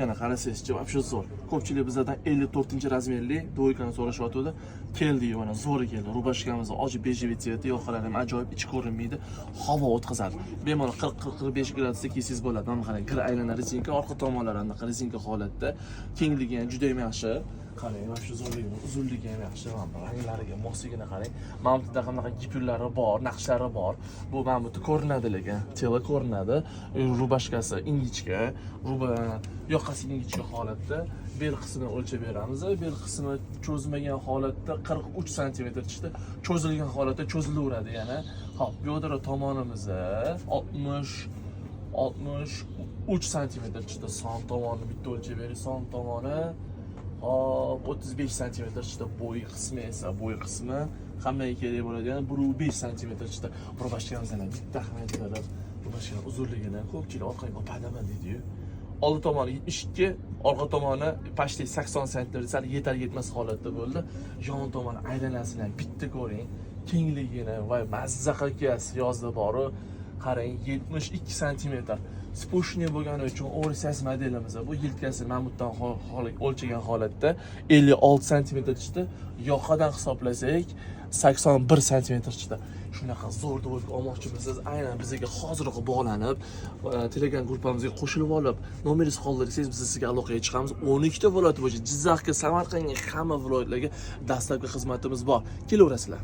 Yana qarasangizchi, вообще zo'r. Ko'pchilik bizlardan 54-размер li двойка ni so'rashyotgandi. Keldi, mana zo'ri keldi. Рубашка miz ochiq бежевый цвет i, yoqalari ham ajoyib, ichi ko'rinmaydi. Havo o'tkazadi. Bemalol 40-45 gradusda kiysangiz bo'ladi. Mana qarang, gir aylana rezinka, orqa tomonlari anaqa rezinka holatda. Kengligi ham juda ham yaxshi. Qarang, mana shu zo'rligini, uzunligi ham yaxshi. Mana bu ranglariga mosligini qarang. Mana bu yerda qanaqa gipyurlari bor, naqshlari bor. Bu mana bu yerda ko'rinadi lekin, тело ko'rinadi. Рубашка si ingichka, yoqasi ingichka holatda. Bel qismini o'lchab beramiz. Bel qismi cho'zmagan holatda 43 santimetr chiqdi. Cho'zilgan holatda cho'zilaveradi yana. Xo'p, бёдра tomonimiz 63 santimetr chiqdi. Son tomonini bitta o'lchab bering. Son tomoni, hop, 35 santimetr chiqdi. Bo'y qismi esa, bo'y qismi hammaga kerak bo'ladigan 1,5 santimetr chiqdi. Рубашка mizni bitta ahamiyat berib, рубашка ni uzunligini ko'pchilik orqaga opadaman deydi-yu. Oldi tomoni 72, orqa tomoni почти 80 santimetr, sal yetar yetmas holatda bo'ldi. Yon tomoni aylanasini ham bitta ko'ring. Kengligini va mazza qilib kiyasiz yozda boru. Qarang, 72 santimetr. Спущенный bo'lgani uchun oversize modelimiz bu. Yelkasi mana bu yerdan o'lchagan holatda 56 santimetr chiqdi. Yoqadan hisoblasak 81 santimetr chiqdi. Shunaqa zo'r двойка olmoqchimisiz? Aynan bizga hoziroq bog'lanib, Telegram gruppamizga qo'shilib olib, nomeringizni qoldirsangiz, biz sizga aloqaga chiqamiz. 12 ta viloyat bo'yicha, Jizzaxga, Samarqandga, hamma viloyatlarga dastlabki xizmatimiz bor. Kelaverasizlar.